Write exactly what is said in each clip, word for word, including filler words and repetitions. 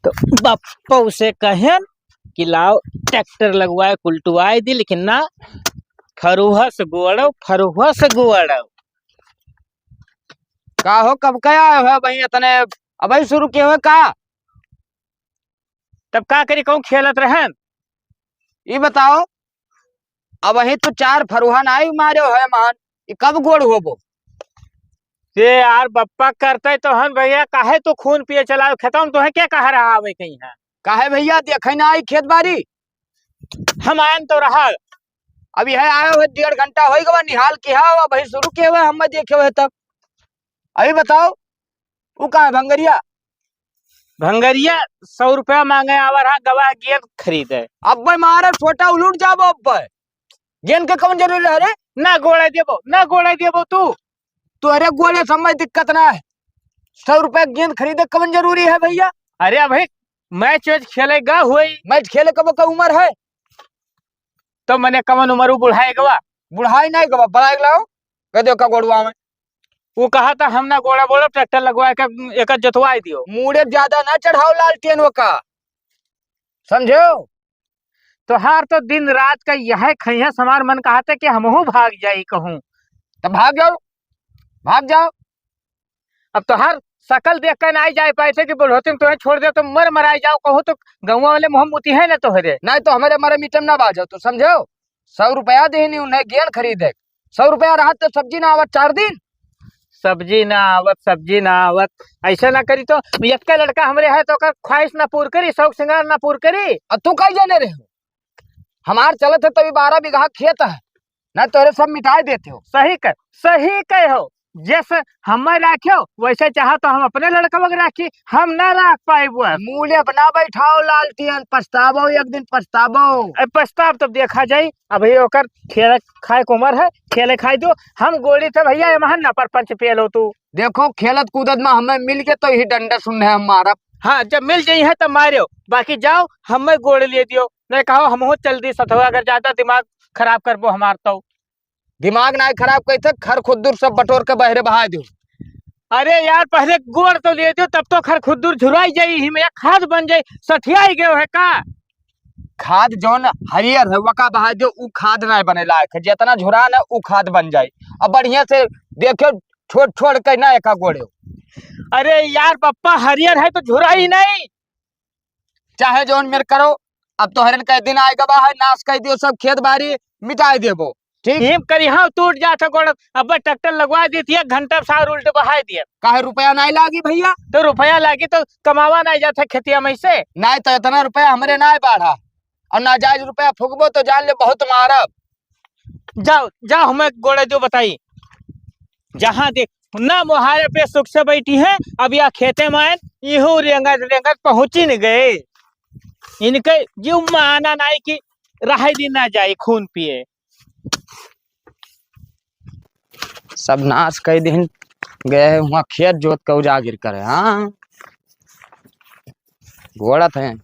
तो बप्पा उसे कहेन कि लाओ ट्रैक्टर लगवाए, कुलटुआए दी, लेकिन ना, फरुहा से गोड़ो, फरुहा से गोड़ो। का हो, कब का आए हो भाई? इतने अबही शुरू किए हो का? तब का करी, कहूँ खेलत रहन। ई बताओ, अबही तो चार फरुहा नाई मारे हो है महान, ई कब गोड़ होबो? ये यार बप्पा करते तो हन भैया, काहे तू खून पिए चलाओ खेतों में, तुहे के कहा रहा आवे कहीं है? काहे भैया, देखे ना आई खेत बारी? हम आयन तो रहा। अब यह आए हुए डेढ़ घंटा होई गवा, निहाल के आओ, अबही शुरू किए हुए, हम देखे हुए तब। अभी बताओ, उ का है भंगरिया? भंगरिया सौ रुपया मांगे, आवर हाँ गवा गेंद खरीदे। अब्बे मारे छोटा उलूट जाबो अब्बे। गेंद के कौन जरूरी है रे? ना गोड़े देबो, ना गोड़े देबो तू। तोहरे गोड़े से हमें दिक्कत ना है। सौ रुपया गेंद खरीदे कौन जरूरी है भैया? अरे अबे मैच वैच खेले गा होई। मैच खेले कब का उम्र है? तो मने कवन उम्र उ बुढ़ाए गवा? बुढ़ाए नहीं गवा, बढ़ाए लाओ। कह दो का गोड़वा में। वो कहा था हम ना गोड़ा बोलो, ट्रैक्टर लगवा के एक जोतवाई दियो। मूड़े ज्यादा ना चढ़ाओ लालटेन वो का, समझो? तोहार तो दिन रात का यह खैया समार मन कहा था कि हमहू भाग जाई कहूँ। तो भाग जाओ, भाग जाओ। अब तोहार शकल देख के ना जाए पाए थे कि बुढ़ोती में तुम्हें छोड़ दे तो मर मराए जाओ कहूँ तो गौवा वाले मुँह मुती है ना तोहरे। नहीं तो हमारे मरे मीटम ना बाजो, तू समझो? सौ रुपया देनी उन्हें गेंद खरीदे, सौ रुपया रहा तो सब्जी ना आवत चार दिन। सब्जी ना आवत, सब्जी ना आवत, ऐसे ना करी तो। यक्का लड़का हमरे है तो ओकर ख्वाहिश ना पूर करी, शौक सिंगार ना पूर करी। अब तू कहीं जाने रहे हो, हमार चलत है तभी बारह बीघा खेत है, ना तोरे सब मिटाए देते हो। सही कह, सही कहे हो। जैसे हमें राख्यो, वैसे चाहो तो हम अपने लड़कवा के राखी, हम ना राख पाइबो अब। मूले अपना बैठाओ लालटियन, पछताबो, एक दिन पछताबो। ए, पछताब तब देखा जाई, अभी ओकर खेले खाए के उम्र है, खेले खाए दो। हम गोड़ी थे भैया, एमहन ना परपंच पेलो तू। देखो, खेलत कूदत में हमें मिल के तो ही डंडा सुन है हम मारब। हाँ, जब मिल जाई है तब मारियो, बाकी जाओ, हमें गोड़ लिए दियो, नहीं कहो हमहू चल दी सथवा, अगर ज्यादा दिमाग खराब करबो हमार तो। दिमाग नाय खराब कइथे, खर खुद्दुर सब बटोर के बहरे बहाय दियो। अरे यार, पहले गोड़ तो ले दियो, तब तो खर खुद्दुर झुराई जाई, ही में खाद बन जाई, सठियाई गयो है का? खाद जौन हरियर है, वका बहाय दियो, उ खाद नाय बने लायक है, जितना झुरान है, उ खाद बन जाई। अब बढ़िया से देखियो, छोड़, छोड़ के ना एका गोड़े। अरे यार, पप्पा हरियर है तो झुराई नहीं। चाहे जौन मेर करो, अब तोहरन के दिन आए गवा है, नाश कर दियो सब खेत बारी, मिटाए देबो। ठीक? हिम करी हाँ, टूट जात है गोड़। अब ट्रैक्टर लगवा दी थी, एक घंटा में सार उल्टे बहाए दिए। काहे रुपया नहीं लागी भैया? तो रुपया लागी तो कमावा नहीं जात है खेतिया में से। नहीं तो इतना रुपया हमरे नहीं बाढ़ा, और नाजायज रुपया फूकबो तो जान ले बहुत मारब। जाओ, जाओ, हमें गोड़े जो बताई, जहाँ देख ना मोहारे पे सुख से बैठी हैं, अब या खेते में आयन, इहू रेंगत रेंगत पहुँची न गए। इनके जीव माना नाई कि रहे दिन ना जाए खून पिए। सब नाश कर दिन गए हैं, वहाँ खेत जोत के उजागिर करे। हाँ, गोड़त हैं,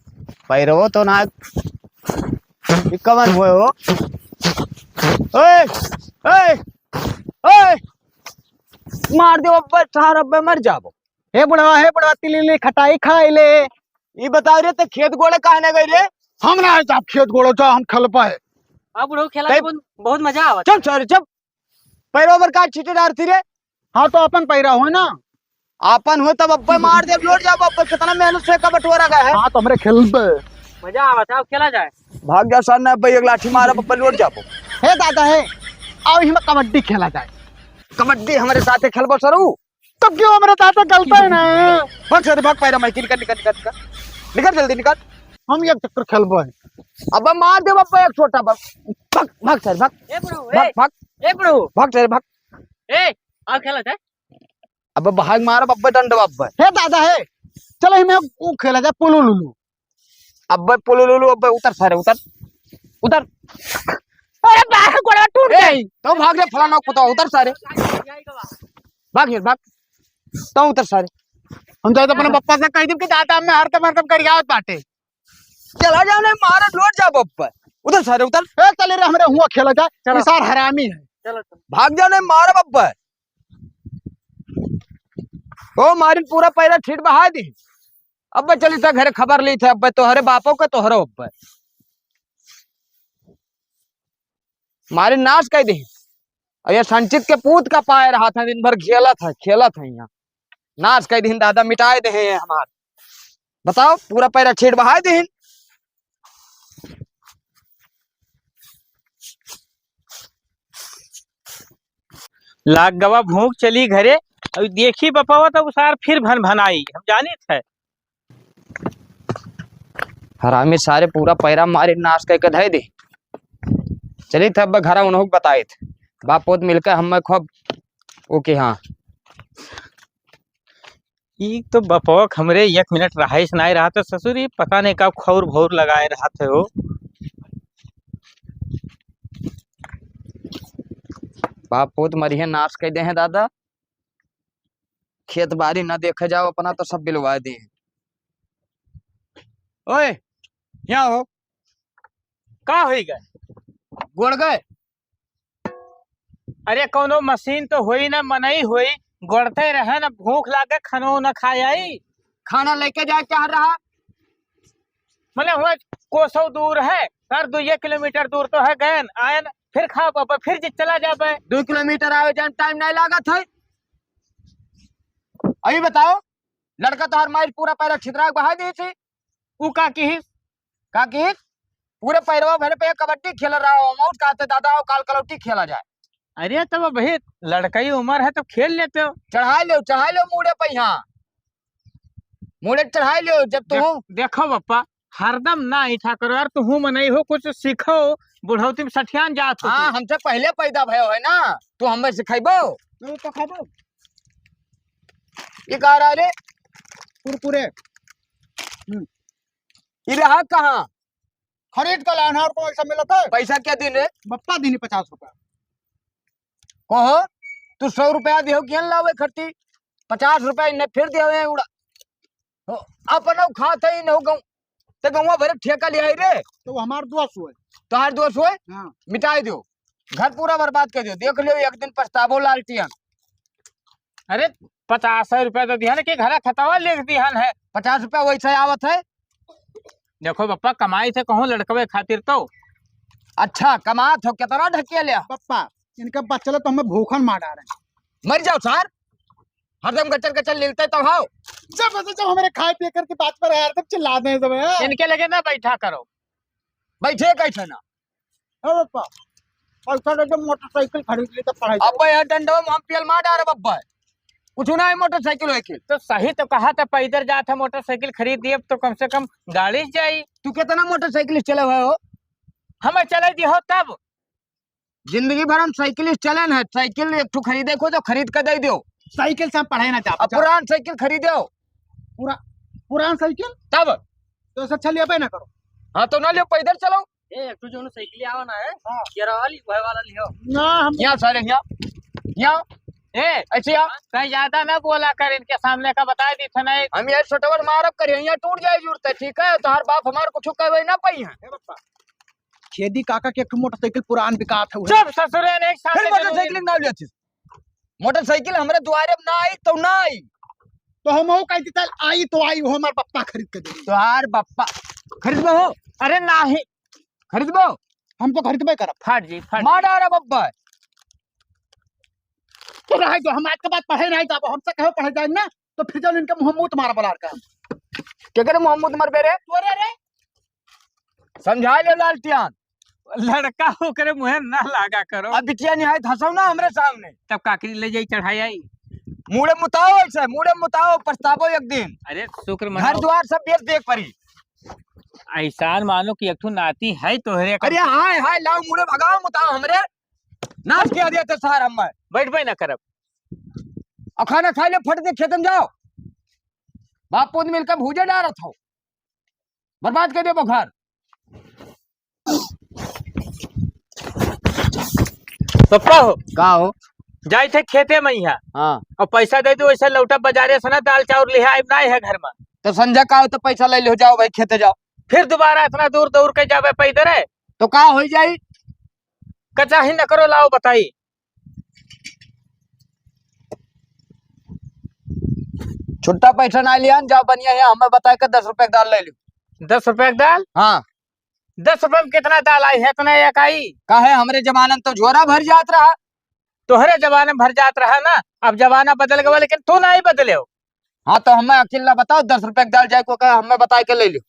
पैरवो तो ना। ई कवन हुए हो? ओए, ओए, ओए, मार दे अब्बे, सार अब्बे मर जाबो। हे बुढ़वा, हे बुढ़वा, तिली ली खटाई खाई ले। ई बताओ रे, ते खेत गोड़े काहे ना गई रे? हम ना जाब खेत गोड़े, जा हम खेलबा है। हाँ बुढ़ऊ, खेला कई में बहुत, बहुत मजा आवत। चुप सारे, चुप। पैरों पर का छींटे डारती रे? हाँ, तो अपन पैरा हो ना। अपन हो तब अब्बे मार दे, लौट जाओ अब्बे, कितना मेहनत से का बंटवारा गया है। हाँ, तो हमरे खेलबे। मजा आवत है, अब खेला जाए। भाग जा सर, ना अब्बे एक लाठी मार, अब्बे लौट जाबो। हे दादा हे, आओ हिमा कबड्डी खेला जाए। कबड्डी हमरे साथे खेलबो सरू? तब क्यों हमरे दादा गलता है ना? भाग सर, भाग पैरा मार के निकल, निकल, निकल, निकल। निकल जल्दी निकल। हम एक चक्कर खेलबो है। अब्बे मार दे अब्बे एक छोटा बस। भाग, भाग सर, भाग। ए बुढ़ऊ, भाग, ए, भाग। ए बुढ़ऊ। भाग सर, भाग। ए, आओ खेला जाए। अबे भाग मारब, अब्बे डंड अब्बे। हे दादा हे, चलो हिमे उ खेला जाए पुलुलुलु। अब्बे पुलुलुलु, अब्बे उतर सारे, उतर, उतर। अरे बाहर गोड़ा टूट ए, गई। तो भाग रे फलाना कुत्ता, उतर सारे। भाग यार, भाग। तो उतर सारे। हम तो अपने पप्पा से कह दी कि दादा में हरदम हरदम गरियावत बाटे। चला जाओ, नहीं मारे, लौट जाओ अब्बे। उतर सारे, उतर। ए, चले रे, हमरे हुआ खेला जाए। चलो। ये सार हरामी है। चलो, चलो। भाग जाओ, नहीं मारब अब्बे। ओ मारिन पूरा पैरा छीट बहा दी। अब्बे चली त घरे खबर ली थे, अब्बे तोहरे बापो के तोहरो अब्बे। मारे नाश कइ देही। अउ ये संचित के पूत का पाए रहा था, दिन भर खेलत है, खेलत है यहाँ। नाश कइ देही दादा, मिटाए देहे हैं हमार। बताओ, पूरा पैरा छीट बहाए देही। लाग गवा भूख चली घरे। अब देखी बपवा तो सार फिर भन भनाई, हम जानित है। हरामी सारे पूरा पैरा मारे नाश कइ के धइ दे। चली थे अब घरा उन्हों के बताइत। बाप पूत मिलके हमें खूब ओके हाँ। ई तो बपौक हमरे एक मिनट रहाइस नाई रहा तो ससुर, ई पता नहीं कब खौर भौर लगाए रहत है हो। बाप पूत मरिहे नाश कइ देहे दादा, खेत बारी ना देखे जाओ अपना तो सब बिलवा दे। ओए, यहाँ हो। का होई गए? गोड़ गए? अरे, कौनो मशीन तो होई ना, मनई होई, गोड़ते रहे ना, भूख लागे, खानो ना खाए आई। खाना लेके जाए चाह रहा? मने हुआ कोसौ दूर है, सर, दुइये किलोमीटर दूर तो है, गए न, आए न, फिर खाओ बाबा, फिर जे चला जाबे। दो किलोमीटर आवे जाए टाइम नहीं लागत है। अभी बताओ, लड़का तोहर मार पूरा पैरा छितरा के बहा दी थी। ऊ का किहिस? का किहिस? पूरे पैरवा भरे पे कबड्डी खेल रहा हो, मौत कहते दादा हो, काल कलौटी खेला जाए। अरे, तब भाई लड़कई उम्र है, तब खेल लेते हो। चढ़ाई लो, चढ़ाई लो मूड़े पे यहाँ, मूड़े चढ़ाई लो। जब देख-, तुम देखो बप्पा, हरदम ना ऐठा करो यार, तुहू मनई हो, कुछ सीखो, बुढ़ौती में सठियान जात हो हाँ, तुम। हमसे पहले पैदा भयो है ना, तू हमें सिखाइबो। तू तो खाबो। ये का रहा रे? कुरकुरे। हम्म। ये रहा कहाँ? खरीद के लाना और कौन सा मिलता है? पैसा क्या दिन है? बप्पा दिन पचास रुपया। कहो, तू सौ रुपया दियो, किन लावे खर्ची? पचास रुपया इन्हें फिर दियो, ये उड़ा। हो, अपना खात है, इन्हें गौ-, ते गौवा भरे ठेका ले आई रे। तो वो हमार दोस्त हुए। तोहार दोस्त हुए? हाँ। मिटाई दियो। घर पूरा बर्बाद कर दियो। देख लियो, एक दिन पछताबो लालटियन। अरे, पचास रुपया तो दिहन कि घरा खतवा लिख दिहन है। पचास रुपया वैसे आवत है। देखो बप्पा, कमाई से कहूँ लड़कवे खातिर तो। अच्छा, कमात हो, कितना ढकेले? पप्पा, इनका बच्चा तो हमें भूखन मार डारे। मर जाओ सर, हरदम गचर गचर लेलते तो हो। जब, जब हमारे खाए पिए करके बात पर यार, तब चिल्ला दे सब, हैं? इनके लगे ना बैठा करो। बैठे कैसे ना? ए पप्पा, पैसा दे दे, मोटरसाइकिल खरीद ली तो पढ़ाई अब यार डंडवा में हम पियल मार डारे बब्बा। कुछ ना है मोटरसाइकिल वाइकिल। तो सही तो कहा था, पैदल जात है, मोटरसाइकिल खरीद दिए तो कम से कम गाड़ी से जाई। तू कितना मोटरसाइकिल चले हुए हो? हमें चले दी हो तब। जिंदगी भर हम साइकिल से चले न है, साइकिल एक ठो खरीदे को तो खरीद के दे दियो। साइकिल से हम पढ़े ना जाब, अब जाब। पुरान साइकिल खरीदे हो। पुरा-, पुरान साइकिल? तब? तो ऐसा अच्छा लिया ना करो। हाँ तो ना लियो, पैदल चलो। ए, एक ठो जौन साइकिल आवा ना है, हाँ। गियर वाली, वह वाला लियो। ना, हम यहाँ सारे यहाँ, यहाँ, ए, ऐसे यहाँ। कहीं ज्यादा ना बोला कर, इनके सामने का बता दी था नहीं। हम ये छोटवर मारब करिए, यहाँ टूट जाए जरूरत है, ठीक है? तोहार बाप हमार कुछ कहवे ना पाई है। ए पप्पा, खेदी काका के एक ठो मोटरसाइकिल पुरान बिकात है, उहे। चुप ससुरे, ने एक सामने फिर जरूरी मोटरसाइकिल ना लिया चीज। मोटरसाइकिल हमरे दुआरे पे ना आई तो ना आई। तो हम हो कहती चल आई तो आई, वो हमार पप्पा खरीद के दे। तोहार पप्पा खरीदबो हो? अरे नाही। खरीदबो? हम तो खरीदबे करब। फट जी, फट। मार डारा बब्बा। तो रहे दो, हम आज के बाद पढ़े नहीं जाबो, हमसे कहो पढ़े जाए ना, तो फिर जब इनके मुंह मुंह तुम्हारा बलार का। केकरे मुंह मुंह तुम्हारे बेरे? तोरे रे। समझा ले लालटियान। लड़का होकरे मुहे ना लागा करो। अब बिटिया निहायत हंसो ना हमरे सामने। तब काकरी ले जाई चढ़ाई आई। मूड़े मुताओ ऐसे, मूड़े मुताओ, पछतावो एक दिन। अरे शुक्र घर मनाओ। द्वार सब बेच देख परी। ऐसान मानो कि एक ठो नाती है तोहरे का। अरे हाय हाय, लाओ मूड़े भगाओ मुताओ हमरे। नाश किया दिया तो सार हम। बैठबे ना करब। अब खाना खाई ले, फट दे खेतन जाओ। बाप पूत मिलकर भूजे डारत हो। बर्बाद कर देबो घर। पप्पा हो। का हो? जाई थे खेते में यहाँ। हाँ। और पैसा दे दो, वैसे लौटा बाजारे से ना, दाल चाउर लिहा आइब ना है घर में। तो संझा का हो तो पैसा ले लो, जाओ भाई खेते जाओ। फिर दोबारा इतना दूर दौड़ के जाबे पैदल है। तो का हो जाई? कचाही न करो, लाओ बताई। छुट्टा पैसा ना लिया, जाओ बनिया है, हमें बताए के दस रुपया के दाल ले लो। दस रुपया के दाल? हाँ। दस रुपया में कितना दाल आई है, इतना एक आई? काहे, हमरे जमाने में तो झोरा भर जात रहा। तोहरे जमाने में भर जात रहा ना, अब जमाना बदल गवा, लेकिन तू नाहीं बदले हो। हाँ, तो हमें अकेला बताओ, दस रुपया के दाल जाए को कहा, हमें बताए के ले लो।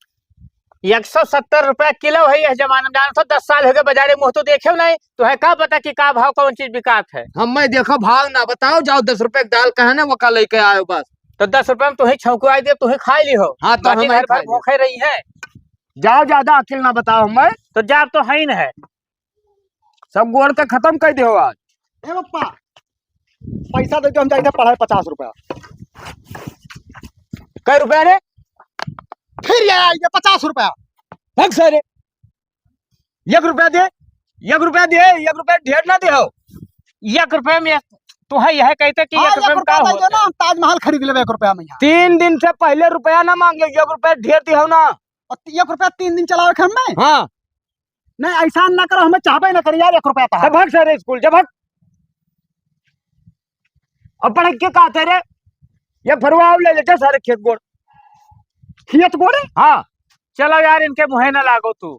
एक सौ सत्तर रुपया किलो है यह जमाना में, जान तो दस साल हो गए बाजारे मुँह तो देखे नहीं, तो है का पता कि का भाव कौन चीज बिकात है। हमें देखो भाव ना बताओ, जाओ दस रुपया के दाल कहे ना, वो का लेके आयो बस। तो दस रुपया में तुम्हें छौंकवाई दे, तुम्हें खाई ली हो। हाँ, तो बाकी हमें घर भर खाई ली। भूखे रही है। जाओ, ज्यादा अकेल ना बताओ हमें। तो जाब तो है ही न है। सब गोड़ के खत्म कर दे हो आज। ए पप्पा, पैसा दे दो, हम जाइथे पढ़ाई पचास रुपया। कै रुपया रे? फिर ये आई ये पचास रुपया। भाग सारे। एक रुपया दे, एक रुपया दे, एक रुपया ढेर ना दे हो। एक रुपया में तो है, यह कहते कि हाँ, एक रुपया एक में रुपया का दे दो होता है? ना, हम ताजमहल खरीद लेबे एक रुपया में यहाँ। तीन दिन से पहले रुपया ना मांगे, एक रुपया ढेर दे हो ना। और एक रुपया तीन दिन चलावे के हमें? हाँ। नहीं, ऐसा ना करो, हमें चाहबे ना करी यार, एक रुपया तो है। तो भाग सारे स्कूल, जा भाग। अब पढ़े के कहते रे, ये फरुआ ले लेते सारे खेत गोड़। खेत गोड़े? हाँ। चलो यार, इनके मुँहे ना लागो तू।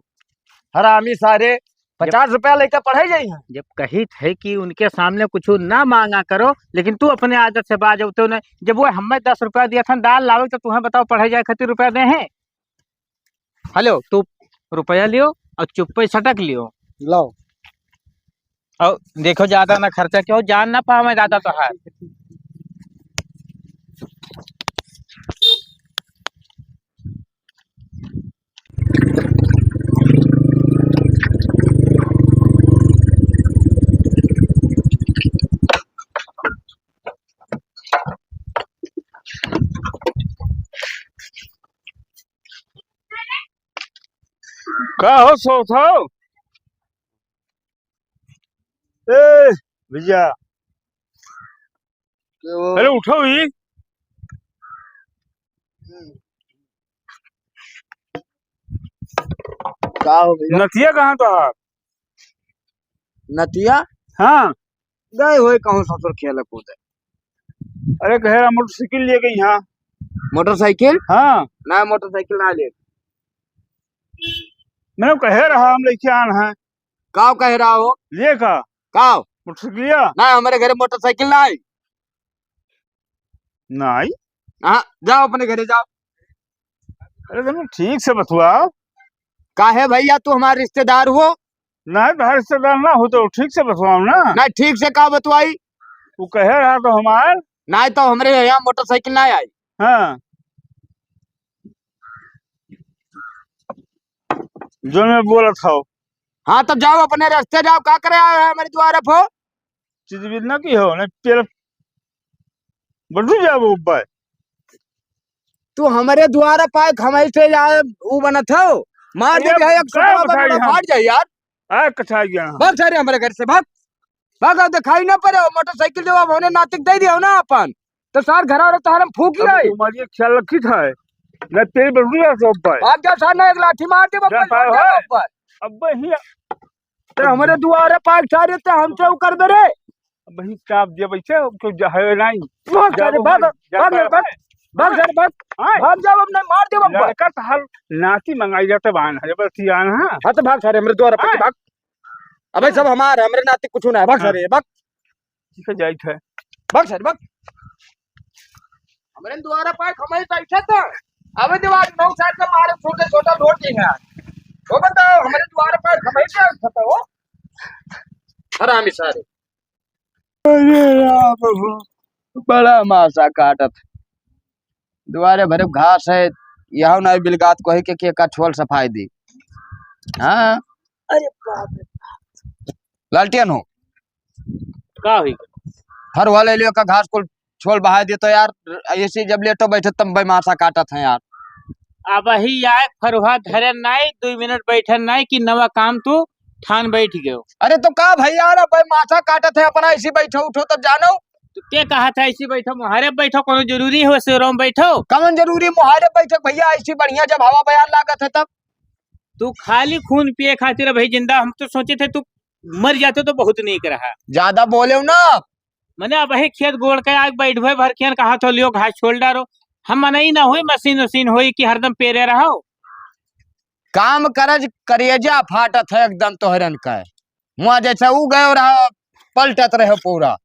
हरामी सारे, जब पचास रुपया लेके पढ़े जाई हैं। जब कही थे कि उनके सामने कुछ ना मांगा करो, लेकिन तू अपने आदत से बाज उठते नहीं। जब वो हमें दस रुपया दिया था दाल लावे, तो तुम्हें बताओ पढ़े जाए खातिर रुपया दे हैं? हेलो, तू रुपया लियो और चुप्पे सटक लियो। लाओ। और देखो, ज्यादा ना खर्चा क्यों, जान ना पावे ज्यादा तोहार। का हो सोत हो? ए भैया, के वो अरे उठो ही। का हो भैया? नतिया कहाँ तो है? नतिया? हाँ। गए होए कहूँ ससुर खेले कूदे। अरे कहे रहा मोटरसाइकिल लिए गई यहाँ। मोटरसाइकिल? हाँ। ना, मोटरसाइकिल ना ले। मैंने कहे रहा हम लेके आन है। का कहे रहा हो? लिए का? का? मोटरसाइकिल लिया? ना, हमारे घरे मोटरसाइकिल ना आई। ना आई? हाँ, जाओ अपने घरे जाओ। अरे तुम ठीक से बतुआ। काहे भैया, तू हमार रिश्तेदार हो? नहीं, तो रिश्तेदार ना हो तो ठीक से बतवाओ ना। नहीं, ठीक से का बतवाई? वो कहे रहा तो हमार। नहीं, तो हमरे यहाँ मोटरसाइकिल ना आई। हाँ। जो मैं बोलत हूँ। हाँ, तब जाओ अपने रास्ते जाओ, का करे आए हो हमारे द्वारे फो? चीज भी ना की हो, नहीं पेल बटू जाबो ऊपर। तू हमरे द्वारा पाए खमाई से जाए, ऊ बनत हो, मार दे अरे जाए, एक का सौ बताई बड़ा हम? फाट जाए यार। आ कछा गया। भाग सारे हमारे घर से, भाग। भाग, अब दिखाई ना पड़े, मोटरसाइकिल जो अब होने नातिक दे दिया हो ना अपन, तो सार घर और तोहर हम फूक अब जाए। तुम्हारी एक ख्याल रखी था, मैं तेरे बटू जा तो ऊपर। भाग जा सार, ना एक लाठी मार दे जा ऊपर, पाए भाग जा हो। ऊपर। अब ही तेरे हमारे दुआरे पाक सारे ते हम चौ कर दे रे। अब ही चाप दिया बैठे, क्यों जा है नहीं। भाग जा सारे, वो भाग, जा भाग, पाए भाग, हो। भाग सारे, भाग। हाँ। भाग जाओ, अब नहीं मार दे बब्बा। लड़का तो हर नाती मंगाई जाते बहान है, बस यार, हाँ। हाँ, तो भाग सारे, हमरे द्वारा हाँ। पक्के भाग। अबे सब हमार, हमरे नाती कुछ ना है, भाग हाँ। सारे, भाग। ठीक है, जाइत है। भाग सारे, भाग। हमरे द्वारा पाए खमाई तो ऐसा था। अबे दीवार नौ साल का मारे छोटे छोटा लोट नहीं है। वो बताओ, हमरे द्वारा पाए खमाई क्या था वो? हरामी सारे। अरे राम हो, बड़ा मासा काटत। दुआरे भरे घास है, यहू नहीं बिलगात कोही के, के का छोल सफाई दी। हाँ। अरे बाप रे। लालटेन हो। का हुई? फरुआ ले लियो का घास कुल छोल बहाई दे तो यार, ऐसे जब लेटो बैठे तब बे मासा काटत है यार। अबही आए फरुआ धरे नाई, दुई मिनट बैठे नाई कि नवा काम तू ठान बैठ गयो। अरे तो का भैया, अरे भाई मासा काटत है अपना, ऐसी बैठो उठो तब जानो। तो के कहा था ऐसी बैठो, मुहारे बैठो, कोनो जरूरी हो सेरो में बैठो? कौन जरूरी मुहारे बैठो भैया, ऐसी बढ़िया जब हवा बयार लागत है तब। तू खाली खून पिए खातिर भाई जिंदा, हम तो सोचे थे तू मर जाते तो बहुत नीक रहा। ज्यादा बोले ना। मने अबही खेत गोड़ के आग बैठबे भर खेन कहा तो लियो घास छोल डारो, हम मनई ना होई, मशीन उशीन होई कि हरदम पेरे रहो। काम करज, करेजा फाटत है एकदम तोहरन का। हुआं जैसे ऊ गयो रहा, पलटत रहे पूरा।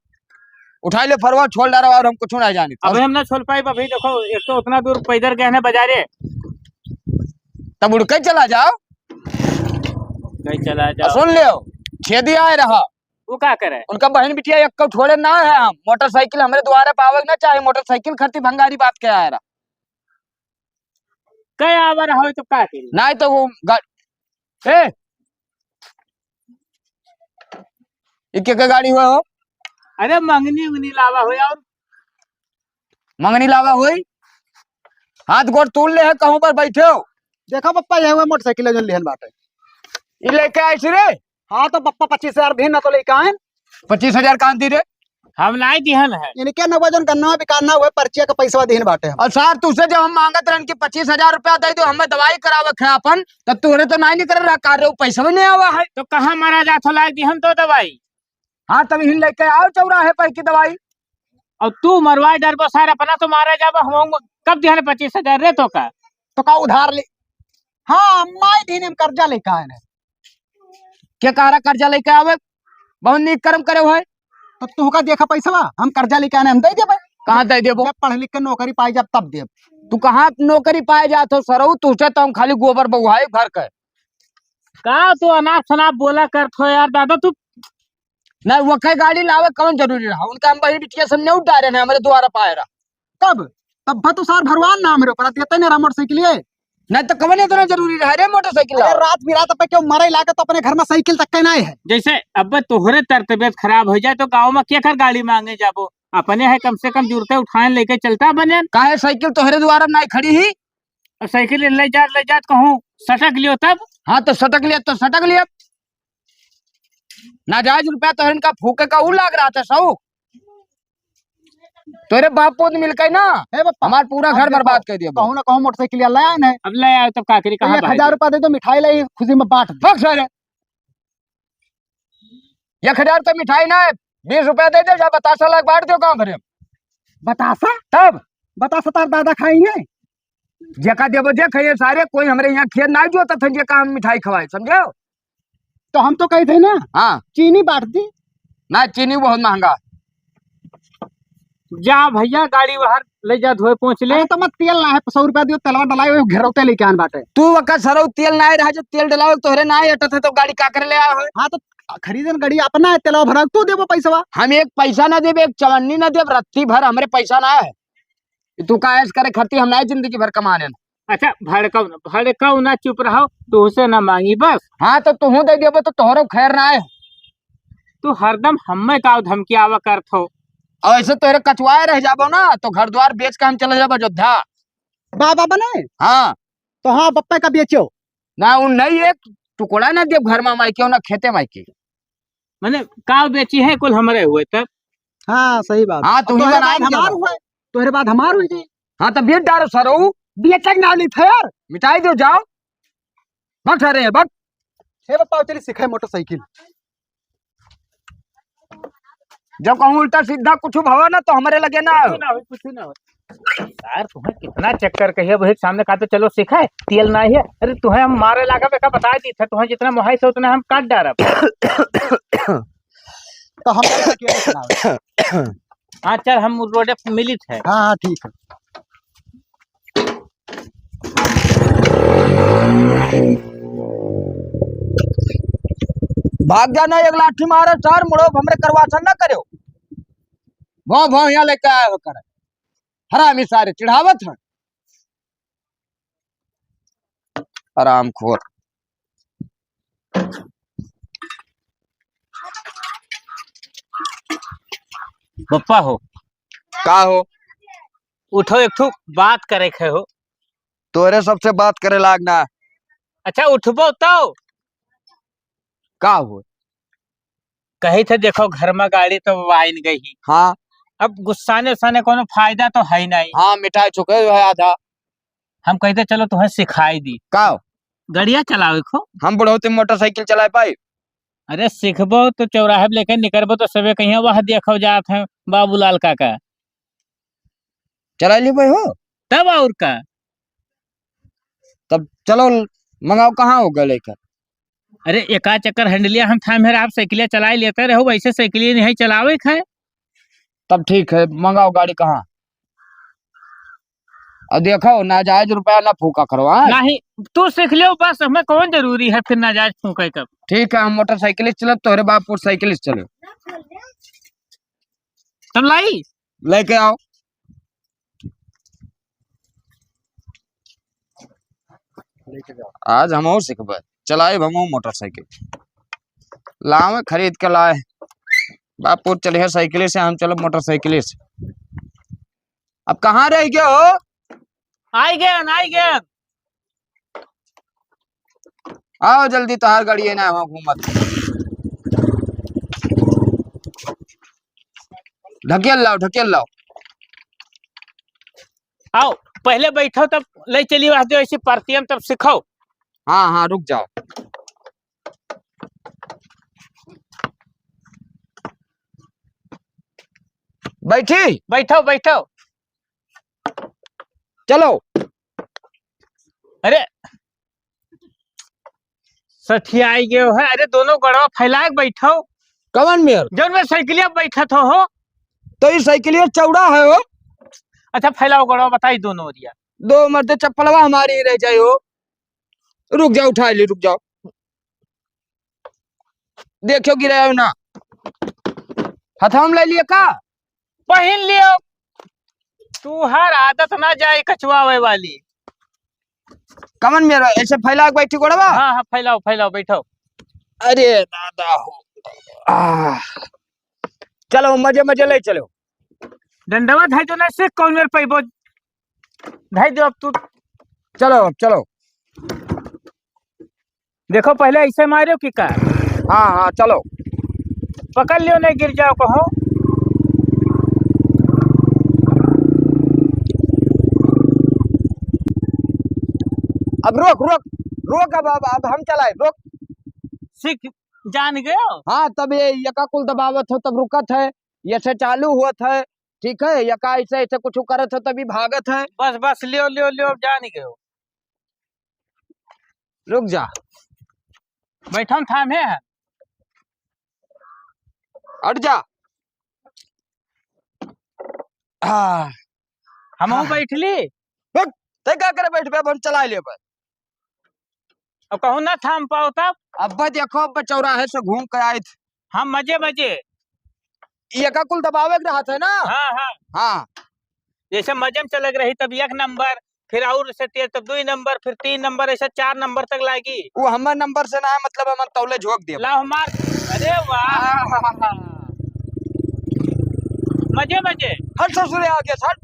उठाई ले फरवा, छोल डारो और हम कुछ ना जानी। अबे हम ना छोल पाई, अभी देखो, एक तो उतना दूर पैदल गए हैं बाजारे। तब उड़ के चला जाओ। कहीं चला और जाओ। सुन लियो, छेदी आए रहा। वो का करे? उनका बहन बिटिया एक को छोड़े ना है हम। मोटरसाइकिल हमरे द्वारे पावे ना चाहे, मोटरसाइकिल खरीदी भंगारी बात के आए रहा। कई आवर होई तो का करी? नाहीं तो वो गा-, ए, ई के, के गाड़ी हुआ हो? अरे मंगनी उंगनी लावा हो यार। मंगनी लावा होई? हाथ गोड़ तूल ले है, कहूँ पर बैठे हो। देखो पप्पा, ये हुआ मोटरसाइकिल जौन लिहन बाटे। ई लेके आइस रे? हाँ तो पप्पा पच्चीस हजार भी ना तो लेके आए। पच्चीस हजार कहाँ दी रे? हम नाहीं दिहन है। इनके न वजन गन्ना बिकाना हुए, पर्चिया का पैसा दिहन बाटे हम। और सार, तुझसे जब हम मांगत रहन कि पच्चीस हजार रुपया दे दो, हमें दवाई करावे खे अपन, तब तुहरे तो नाहीं निकल रहा, कार्य पैसा भी नहीं आवा है। तो कहाँ मारा जात हो, लाए दिहन तो दवाई। हाँ, तब हिन लेके आओ चौराहे पर की दवाई। और तू मरवाए डरबो सार, अपना तो मारा जाबो, हम कब दिहन पच्चीस हजार रे तो का? तो का उधार ले? हाँ, हम नाहीं दिहन, हम कर्जा लेके आए हैं। के कह रहा कर्जा लेके आवे? बहुत नीक कर्म करे हुए। तो तू का देखा पैसवा, हम कर्जा लेके आने, हम दे देबे। कहाँ दे देबो? जब पढ़ लिख के नौकरी पाए जाब तब देब। तू कहाँ नौकरी पाए जात हो सरऊ? तुझसे तो हम खाली गोबर बउहाई घर के। का तू अनाप शनाप बोला करत हो यार दादा तू? ना, वो कई गाड़ी लावे कौन जरूरी रहा? उनका हम बहिन बिटिया सब नहीं उतारे ना, हमरे द्वारा पाए रहा। कब? तब भा तो सार भरवान ना हमरे ऊपर, देते नहीं रहा मोटरसाइकिल ये। नहीं तो कौन इतना जरूरी रहा रे मोटरसाइकिल अरे लावे? रात बिरात पे क्यों मरे लागे तो अपने घर में साइकिल तक के नहीं है। जैसे अब तोहरे तर तबियत खराब हो जाए तो गाँव में केकर गाड़ी मांगे जाबो? अपने है कम से कम जुरते उठाए लेके चलता बने। काहे साइकिल तोहरे द्वारा नहीं खड़ी ही? अब साइकिल ले जात, ले जात कहूँ सटक लियो तब? हाँ तो सटक लिया तो सटक लिया। नाजायज रुपया तोहरन का फूके का ऊ लाग रहा था सऊ। तोरे बाप पूत मिलके ना हे बापा, हमार पूरा अब घर देखो, बर्बाद कर दिया। कहूँ ना कहूँ मोटरसाइकिल ले आए ना। अब ले आए तो का करी, तो कहाँ एक हजार रुपया दे दो, मिठाई लाई, खुशी में बांट दो। बक सारे, एक हजार तो मिठाई ना है, बीस रुपया दे दे, जा बतासा लाग बांट दो गाँव भरे में। बतासा? तब? बतासा तार दादा खाई है? जेका देबो जे खाइए सारे, कोई हमरे यहाँ खेत ना जोतत है, जेका हम मिठाई खवाए, समझो? तो हम तो कही थे ना, हाँ। चीनी बांट दी। ना, चीनी बहुत महंगा। जा भैया, गाड़ी बाहर ले जा, धोए पोंछ ले। अरे तो मत, तेल ना है, सौ रुपया दियो, तेलवा डलाए, वही घेरौते लेके आन बाटे। तू वका सरौ तेल ना रहा, जो तेल डलावे तोहरे ना अटत है, तो गाड़ी का करे ले आया हो? हाँ, तो खरीदन गाड़ी अपना है, तेलवा भरा, तू देबो पैसवा। हम एक पैसा ना देब, एक चवन्नी ना देब, रत्ती भर हमरे पैसा ना है। तू का ऐश करे खातिर हम ना जिंदगी भर कमाने न। अच्छा, भड़काऊ ना, भड़काऊ ना, चुप रहो, तुहसे ना मांगी बस। हाँ, तो तुहू दे देबो तो तोहरो खैर ना है। तू हरदम हम्मे का धमकी आवा करत हो। और ऐसे तोहरे कचवाए रह जाबो ना, तो घर द्वार बेच के हम चले जाबो अयोध्या। बाबा बने? हाँ। तो हाँ, बप्पे का बेचो। ना, उ नहीं, एक टुकड़ा ना देब घर में माई के, ना खेते माई के। मने का बेची है, कुल हमरे हुए तब। हाँ, सही बात। हाँ, अब तू ही तोहरे बनाए बाद ना हमार देबो। हुए, तोहरे बाद हमार हुई जाई। हाँ, तो बेच डारो सरऊ। बेचक ना ली थे यार। मिटाई दो, जाओ। बक सारे, बक। हे बापा, चली सिखाए मोटरसाइकिल। जब कहूँ उल्टा सीधा कुछ भवा ना, तो हमरे लगे ना कुछ आओ। ना हो, कुछ ना हो। यार, तुम्हें कितना चक्कर कहिए, वही सामने कहा तो चलो सिखाए, तेल ना है। अरे, तुम्हें हम मारे लागा, बेटा, बता दी था, तुम्हें जितना मोहाई से उतना हम काट डारब। तो हम अकेले चलावे। हाँ, चल, हम रोडे पे मिलित है। हाँ, हाँ, ठीक है। भाग जाना, एक लाठी मारे, चार मुड़ो, हमरे करवासन ना करो। भौं, भौं, यहाँ लेके आया हो करे। हरामी सारे, चिढ़ावत हैं। हरामखोर। पप्पा हो। का हो? उठो, एक ठो बात करे के हो। तोरे सबसे बात करे लाग ना। अच्छा, उठबो तो। का हो? कही थे, देखो, घर में गाड़ी तो आइन गई ही। हाँ। अब गुस्साने उस्साने कोनो फायदा तो है नहीं। हाँ, मिटाई चुके हो आधा। हम कहते, चलो, तुम्हें सिखाई दी। का हो? गड़िया चलावे को। हम बुढ़ौती मोटरसाइकिल चलाए पाई? अरे, सीखबो तो चौराहे पे लेके निकलबो तो सबे कहिया, "वाह, देखो जात हैं बाबूलाल काका।" चला ली भाई हो। तब और का? तब चलो, मंगाओ, कहाँ हो गए लेकर? अरे, एका चक्कर हैंडलिया हम थामे रहे, आप साइकिलिया चलाए लेते रहो, वैसे साइकिलिया नहीं चलावे खाए। तब ठीक है, मंगाओ गाड़ी कहाँ। और देखो, नाजायज रुपया ना फूका करो, हाँ? नहीं, तू सीख लियो बस, हमें कौन जरूरी है फिर नाजायज फूके का। ठीक है, हम मोटरसाइकिल से चलब, तोहरे बाप मोटरसाइकिल से चले। तब लाई? लेके आओ। आज हमहू सीखबे, चलाइब हमहू मोटरसाइकिल। लावे खरीद के लाए, बापू चलिहे साइकिल से, हम चलब मोटरसाइकिल से। अब कहाँ रह गए हो? आई गए, आई गए। आओ जल्दी, तोहार गाड़ी है ना, वहाँ घूमत। ढकेल लाओ, ढकेल लाओ। आओ, पहले बैठो, तब ले चलियो, वहाँ जो ऐसी परतियन, तब सिखाओ। हाँ, हाँ, रुक जाओ। बैठी? बैठो, बैठो। चलो। अरे, सठियाई गयो है। अरे, दोनों गड़वा फैलाए के बैठो। कवन मेर? जौन में साइकिलिया बैठत हो, हो। तो ई साइकिलिया चौड़ा है हो। अच्छा, फैलाओ गड़वा, बताई दोनों ओरिया। दो मर्दे चप्पलवा हमारी ही रह जाए हो। रुक जाओ, उठा ली, रुक जाओ। देखियो गिरायो ना। हथवा में ले लिया का? पहिन लियो। तू हर आदत ना जाए कचवावे वाली। कमन में रहो, ऐसे फैला के बैठी गोड़वा? हाँ, हाँ, फैलाओ, फैलाओ, बैठो। अरे दादा हो। आ। चलो, मजे, मजे ले चलो। डंडवा धाई दो ना, से कौन मेर पैबो? धाई दो अब तू। चलो, अब चलो। देखो, पहले ऐसे मारो कि का? हाँ, हाँ, चलो। पकड़ लियो, नहीं गिर जाओ कहूँ। अब रोक, रोक, रोक, अब, अब, अब हम चलाए, रोक। सीख, जान गयो? हाँ, तब ये यका कुल दबावत हो, तब रुकत है, ये से चालू होत है, ठीक है, यका ऐसे, ऐसे कुछ करत हो, तभी भागत है। बस, बस, लियो, लियो, लियो, जान गयो। रुक जा। बैठन थामे है। हट जा। हाँ। हमहू हाँ। बैठ ली। रुक, ते का करे बैठबे, अब हम चला लेबे। अब कहूँ ना थाम पाओ तब? अब देखो, अब चौराहे से घूम के आइत। हम मजे मजे। ये का कुल दबावे के रहत है ना? हाँ, हाँ। हाँ। जैसे मजे में चले के रही, तब एक नंबर, फिर और से तेज, तब दुई नंबर, फिर तीन नंबर, ऐसे चार नंबर तक लागी। वो हमर नंबर से ना है, मतलब हमन तौले झोंक देब। ला हमार, अरे वाह। हाँ, हाँ, हाँ, हाँ। मजे मजे। हट ससुरे आगे से हट।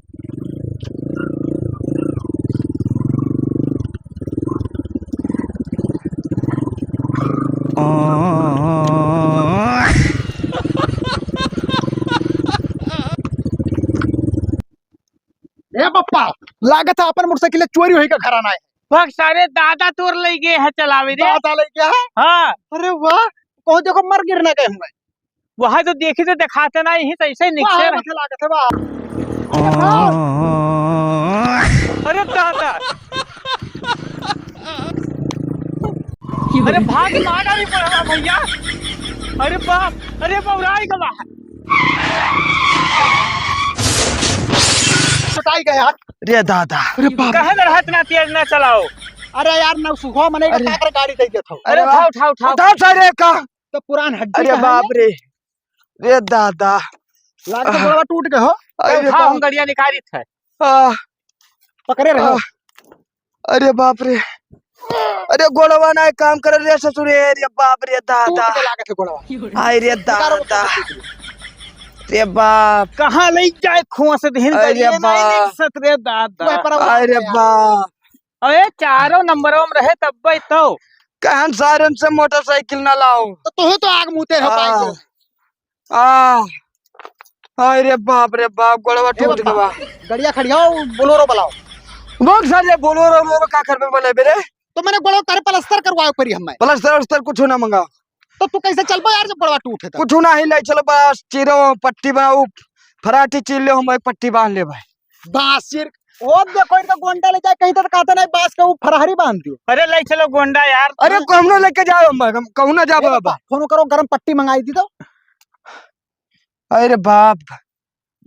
ए पप्पा, लागत है अपन मोटरसाइकिल चोरी होई का घरा ना है। भाग सारे दादा तोर लई गए है चलावे रे। दादा लई गया है? हाँ। अरे वाह, कहूँ देखो मर गिर ना गए हुए। वहाँ तो देखी तो दिखाते ना, यहीं तो ऐसे ही वाह, निकसे रहे। मुझे लागत है वाह। अरे दादा। अरे भाग मारा भी पड़ा भैया। अरे बाप, अरे बौराई गवा। छुटाई गया। रे दादा। अरे बाप। कहे में रहत ना तेज ना चलाओ। अरे यार, ना सुखो मने अरे। का कर गाड़ी दे देत हो। अरे अरे उठाओ, वाह। उठाओ, उठाओ। उठाओ सारे का। तो पुरान हड्डी अरे का है बाप ये? रे। रे दादा। लागत है आह। गोड़वा टूट गए हो। अरे उठाओ, बाप। हम गड़िया निकालित है। आह। पकड़े रहो। आह। अरे बाप रे। अरे गोड़वा ना काम करे रे ससुरे, रे बाप रे दादा। टूट के लागत है गोड़वा। आय रे निकालो दादा। रे बाप। कहाँ ले जाए खोस दिन अरे गड़िया नहीं बाप। निकसत रे दादा। वह पर अरे बाप। अरे चारों नंबरों में रहे तब तो। कहन सारन से मोटरसाइकिल ना लाओ। तो तू तो आग मुते हो पाई आ, को। आ, अरे बाप रे बाप, गोड़वा ए टूट बाबा, गवा। गड़िया खड़ियाओ, बोलेरो बुलाओ। वो सारे बोलेरो, बोलेरो का करबे बोले मेरे? तो मैंने गोड़वा तारे प्लास्टर करवाओ परी हमें। प्लास्टर उस्तर कुछ ना मंगा। तो तू कैसे चलबो यार जब गोड़वा टूटे तो? कुछ ना ही ले चलो, बस चीरो पट्टी बा, उ फराटी चीर ले, हम एक पट्टी बांध ले भाई। बासिर, ओ देखो, इनका गोंडा ले जाए कहीं तो कहते नहीं, बांस के वो फरहरी बांध दियो। अरे, ले चलो गोंडा यार। अरे, कहूँ ना लेके जाओ, हम, हम कहूँ ना जाबो अरे, अब। फोन करो, गरम पट्टी मंगाई दी तो। अरे बाप,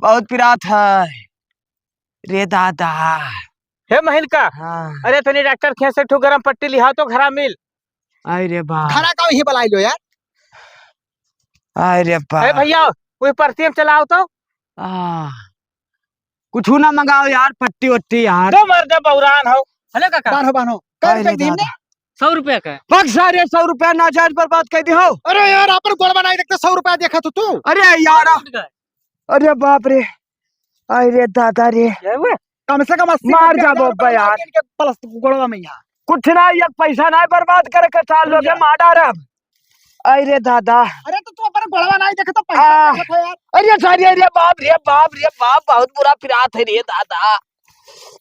बहुत पिरात है रे दादा। हे महिल का? हाँ। अरे, तनी डॉक्टर खेत से ठू गरम पट्टी लिहा तो घरा मिल। अरे बाप। घरा का वही बलाई लो यार। अरे बाप। अरे भैया, वही परती में चलाओ तो। आ, कुछ ना मंगाओ यार, पट्टी वट्टी यार। तो मर्द बौरान हो। हेलो काका। बान्हो, बान्हो। कै अरे रुपया दीन दादा। दे? सौ रुपया का। पक सारे, सौ रुपया नाजायज बर्बाद कर दी हो। अरे यार, अपन गोड़ बनाई देखते, सौ रुपया देखा तो तू। अरे यार। अरे बाप रे, अरे दादा रे। क्या हुआ? कम से कम अस्सी मार नब्बे हजार जाबो रुपया अब्बा यार। लाग के प्लस गोड़वा में यहाँ। कुछ ना, एक पैसा ना बर्बाद करे के साल लोग के मार डारब। अरे दादा। अरे तो तू अपन गोड़वा ना देखे तो पैसा आ। देखत हो यार। अरे सारे, अरे बाप रे बाप रे बाप, बहुत बुरा पिरात है रे दादा।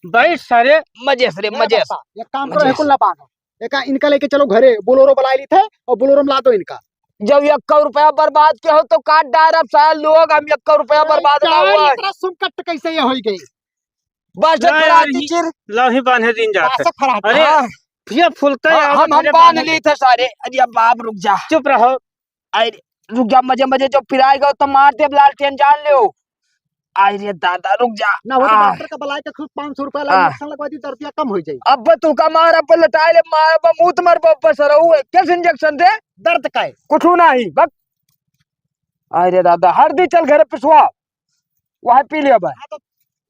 भाई सारे। मजे से रे, ए मजे से। बाबा, एक काम करो, मजे हे कुल से। ना बांधो। एका, इनका लेके चलो घरे, बोलेरो बुला ली थे और बोलेरो में ला दो इनका। जब एक रुपया बर्बाद के हो तो काट डारब साल लोग, हम एक रुपया अरे बर्बाद ना यार, हुआ है। इतना सुम कट कैसे ये होई गई? बस ला फराती यार, ही, चिर। ला ही बांधे दिन जात है। बासक फराती। अरे, हाँ। ये फुलता है, हाँ, हम, हम अरे बांध बांध ली थे सारे। अरे बाप, रुक जा। चुप रहो। अरे, रुक जा, मजे मजे जो पिराएगा तो मार दे, लालटेन जान लो। अरे दादा, रुक जा। ना हो तो आ। डॉक्टर का बुलाए के खुद पाँच सौ रुपया ला, आ। इंजेक्शन लगवा दी, दर्दिया कम हो जाई। अब तू का मार, अब लटाए ले, मार, अब मूत मर, अब सरऊ है। किस इंजेक्शन दे? दर्द का है। कुछ ना ही, बक। अरे दादा, हरदी चल घरे पिसवा, वहाँ पी लिया भाई। हाँ, तो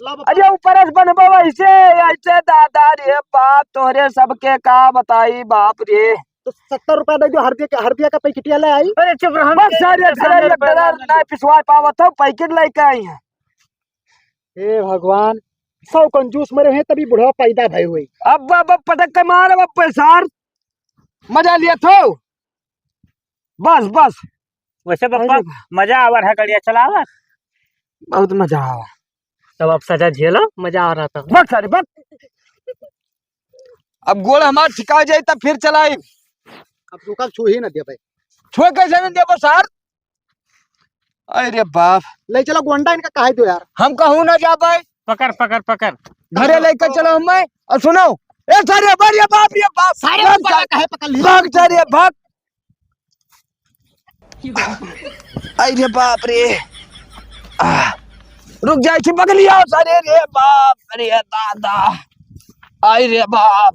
ला बता। अरे ऊपर से बनबा वैसे, ऐसे दादा रे बाप, तोरे सबके का बताई बाप रे। तो सत्तर रुपया दे दो, हरदिया के, हरदिया का पैकेटिया ले आई। अरे चुप रहो, बस यार, ये घरे एक डॉलर नहीं पिसवा पावत हो, पैकेट लेके आई है। हे भगवान, सौ कंजूस मरे हैं तभी बुढ़वा पैदा भय हुई। अब, अब पटक के मार, अब पैसार मजा लिया थो। बस, बस। वैसे पप्पा, अरे बा- मजा आवा रहा गड़िया चलावा। बहुत मजा आवा। तब आप सजा झेलो, मजा आ रहा था। बस, अरे बस। अब गोड़ हमार ठिका जाई तब फिर चलाई। अब तू कब छू ही ना दे भाई। छुए कैसे नहीं देबो सर? अरे बाप। ले चलो गोंडा इनका कहे दो यार। हम कहूँ ना जा भाई। पकड़, पकड़, पकड़। घरे लेके चलो हमें। और सुनो, ए सर, रे बाप, रे बाप, रे बाप, सारे भाग ऊपर जा। कहे पकड़ ली। भाग जा रे, भाग। आई रे बाप रे। आ, रुक जाए छी बगलिया, सारे रे बाप रे दादा। आई रे बाप।